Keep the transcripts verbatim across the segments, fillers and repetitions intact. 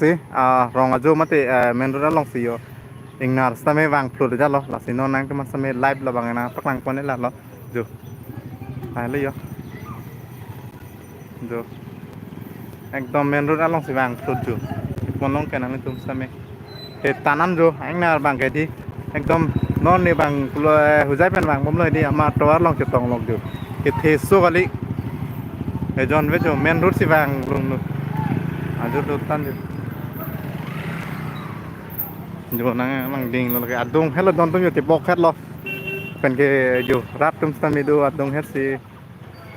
si, ah, rong ajo mate, eh, main road alongsi jo. Ingnar sitame vang phlut jalo, lasi non nangtum sitame live lo bang nangpaklang pon lalo. Jo. Hai lo jo. Jo. Ekdom main road alongsi vang phlut jo. Ponlong ke nangtum sitame. He tanan jo, ingnar bang ke di. Ekdom non ne bang pulo, eh, hujai pen vang bomlo di ama tovar along chetong lok jo. Kethe so kali. He jon ve jo main road si vang lung lo. Ajo do tan jo. Jo nang nangding lo ke adung helo don tum jo tebok het lo. Pen ke jo rat tum sitame do adung het si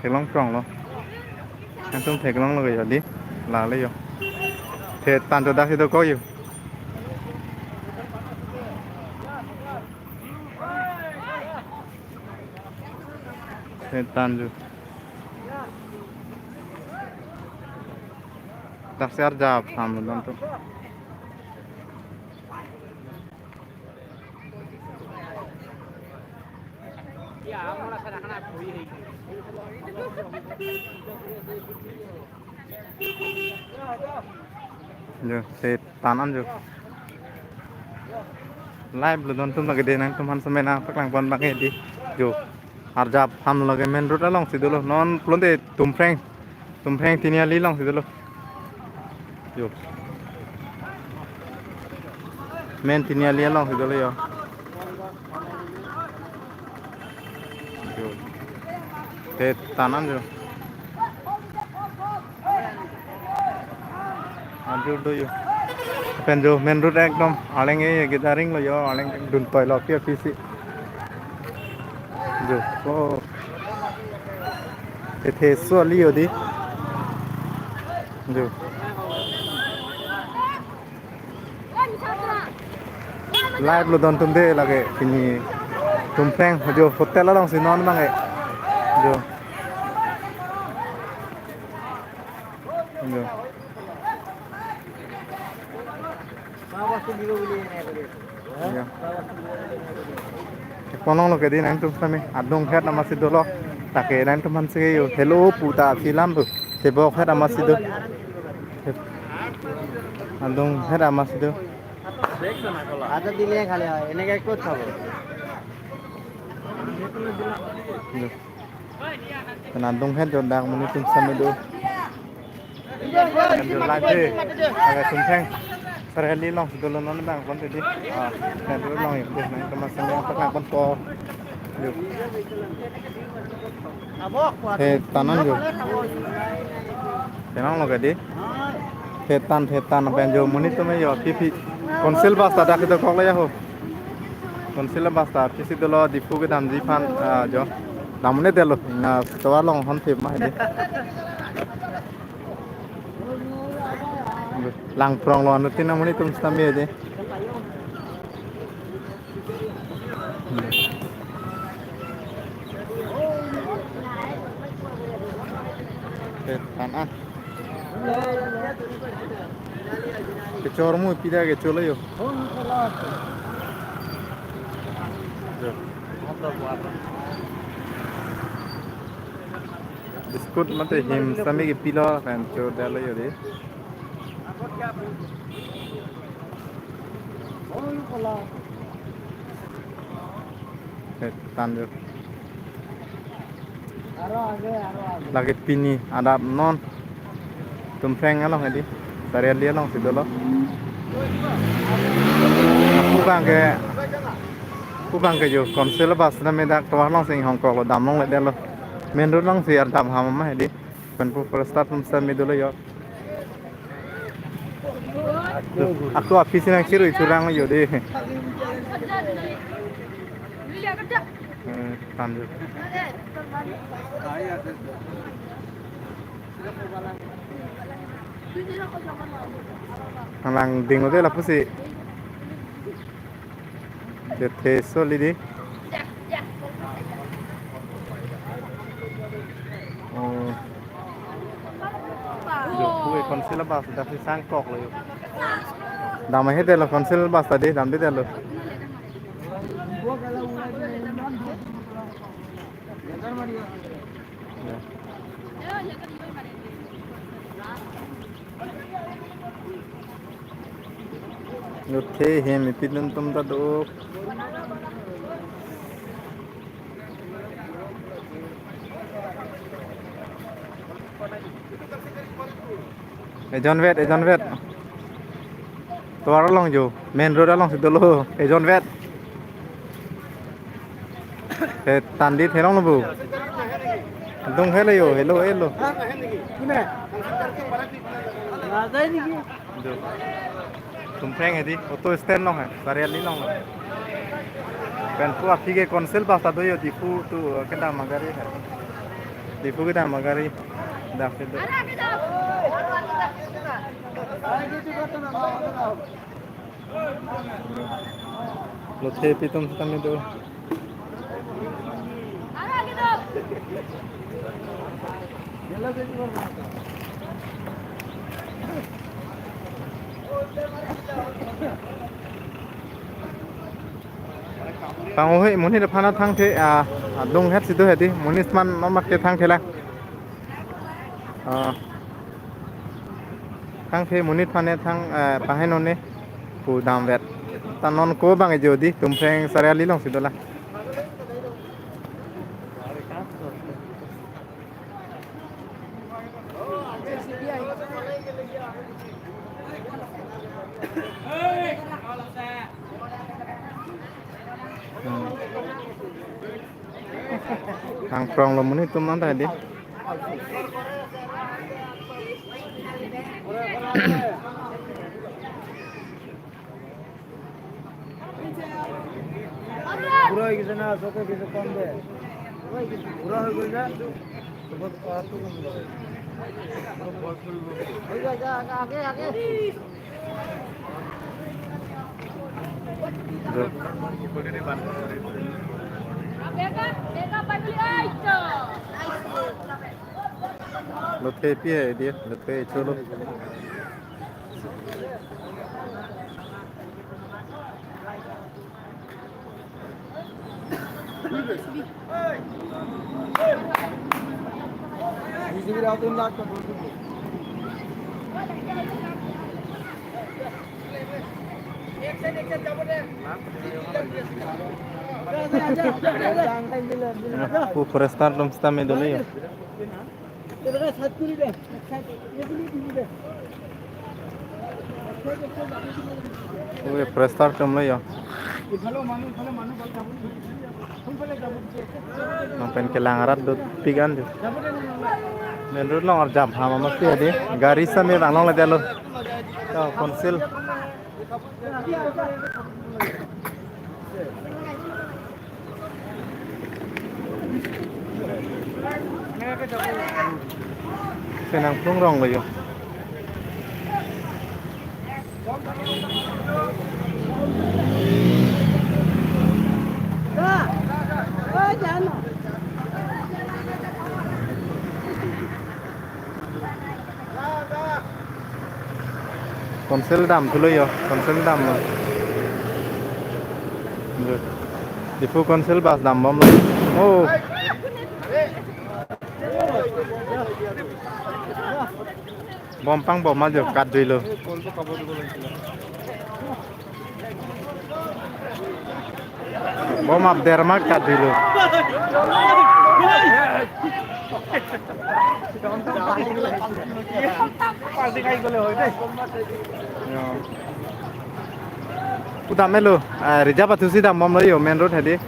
theklong prong lo. Nangtum theklong lo ke jo di. La le jo. The tan jo dak si dokok jo. The tan jo. Dak si arjap ham don tum. Jo, the tanan jo. Live lo don tum lake de nangtum han sitame nangpaklang pon bang ke di. Jo. Arjap ham lake main road alongsi dolo. Non pulote Tumpreng. Tumpreng Tiniali alongsi dolo. Jo. Main Tiniali alongsi dolo jo. Jo. The tanan jo. Ajo do jo. Pen jo main road ekdom arleng e gathering lo jo, arleng dun toi lo ke pisi. Jo. Oh. Kethe so kali jo di. Jo. Live lo don tum de lake pini Tumpreng jo hotel alongsi non bang ke. Jo. Jo. Jo. Ponlong lo ke di nangtum sitame adung het amatsi dolo. Take nangtum han si jo hello puta film tu. Tebok het amatsi do. Adung het amatsi do. আটা দিলে খালি হয়, এনেকে ক'ত খাব? Jo. Pen adung het jo dak monit tum sitame do. Pen jo live de. Aga Tumpreng. Sarali alongsi dolo non bang pon tadi. Ah, pen dolo along jo. Nangtum sitame nangpaklang pon po. Jo. The tanan jo. Theklong lo ke di. The tan, the tan pen jo monit tum jo phi phi. Council bus ta dak dokok lo jo ho. Council bus ta pisi dolo Diphu kedamji aphan, ah, jo. Dam un-e detlo. Na tovar along hon thip ma hedi. Lang prong lo anuttin amonit tum sitame de. The tan an. Kechor mu pida kechor lo jo. Jo. Biscuit mate him sitame kepilo pen chodetlo jo di. The tan jo. Lake pini adap non Tumpreng along hedi. Sarali alongsi dolo. Pu bang ke, pu bang ke jo Council bus sitame dak tovar alongsi inghongkok lo, dam longle detlo. Main road alongsi ardap ham ma hedi. Pen pu first start tum sitame dolo jo. Ako aphi si nangchirui churang jo de. Eh, tan jo. Nangding lo de lapusi. Kethe so kali di. Oh. Jo, pu e Council bus dak si sangkok lo jo. Dam he detlo Council bus ta di, damde detlo. Jo. Lothe hem ipidun tum ta do. Ejon vet, ejon vet. Tovar along jo, main road alongsi dolo, ejon vet. He tandit helong lo bu. Dung helo yo, helo, helo. Kopi? Jo. Tumpheng hedi, auto stand along he, Sariali along lo. Pen pu aphi ke council bus ta do yo, Diphu tu, eh, kedam agari he. Diphu kedam agari. Dak ke do. Lothe pi atum setame do. Pang ohe, monit aphan thangthe, ah, adung het si do hedi, monit man mamat ke thangthe lang. Ah. Thangthe monit aphan thang, eh, paheno ne pu damvet. Ta non ko bang ejo di, Tumpheng Sariali alongsi do la. Hmm. Nangprong lo monit atum nang ta di. Pura hoi gise na, soko kise kom de. Pura hoi gise na, soko to ato kom de. Hoi gaya, aage, aage. Lothe pi hai dia, lothe cholo. Pu forester atum setame dolo ya. Ui, forester atum lo ya. Nang pen kelang arat dopik an tu. Main road along arjap ha mama si adi. Gari setame vang longle dolo. To council. Senang plung rong lo yo. Council dam thulo yo, council dam lo. Diphu council bus dam bomlo. Oh. Bom pangbom ma jo kat dui lo. Bom ap derma kat dui lo. Yo. Pu dam-et lo, ah, reserve athusi dam bomlo yo main road hedi.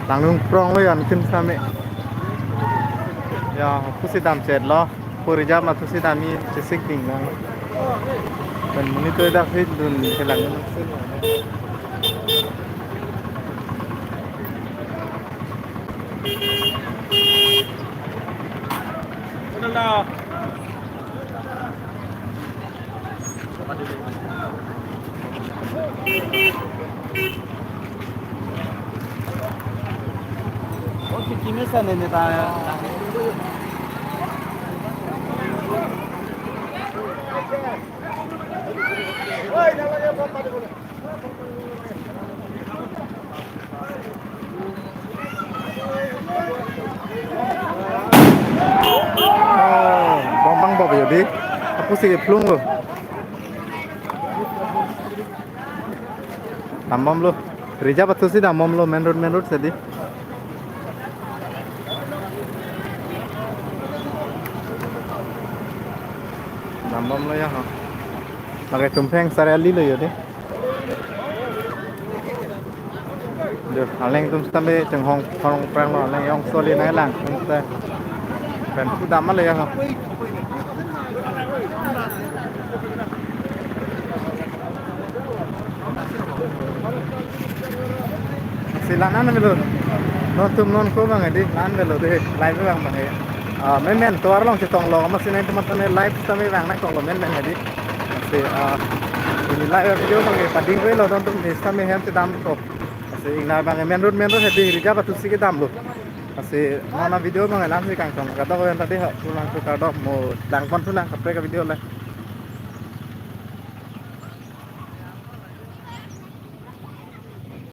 Langnung prong lo yo anke setame. Ya, pusi dam chet lo, pu reserve athusi dam-i chesik ding nang. Pen monit atum dak si dun chelang. Oh, bom pangbom yo di. Apusi plung lo. Dambomlo. Reserve atum si dambomlo, main road, main road si dei. Dambomlo ya ho. Lake Tumpheng Sariali lo yo dei. Duh, aleng atum sitame chenghong khorong prang lo, aleng jongsi nanglang. Pen pu dam ma le ya ho. Si la-an avelo. Non atum non ko abang dei, la-an avelo dei, live abang abang. Ah, menmen tovar along chetonglo, amatsi nangtum aphan live sitame vang nangkoklo menmen dei. Si, ah, pini live video abang pading avelo, non atum sitame hem chedamkok. Si ingna abang main road, main road dei, reserve atum si kedamlo. Si non avideo abang la-an si kangtong, kadokave ta dei ho, pulang tu kardom, mo langpon thu nang kaprek avideo le.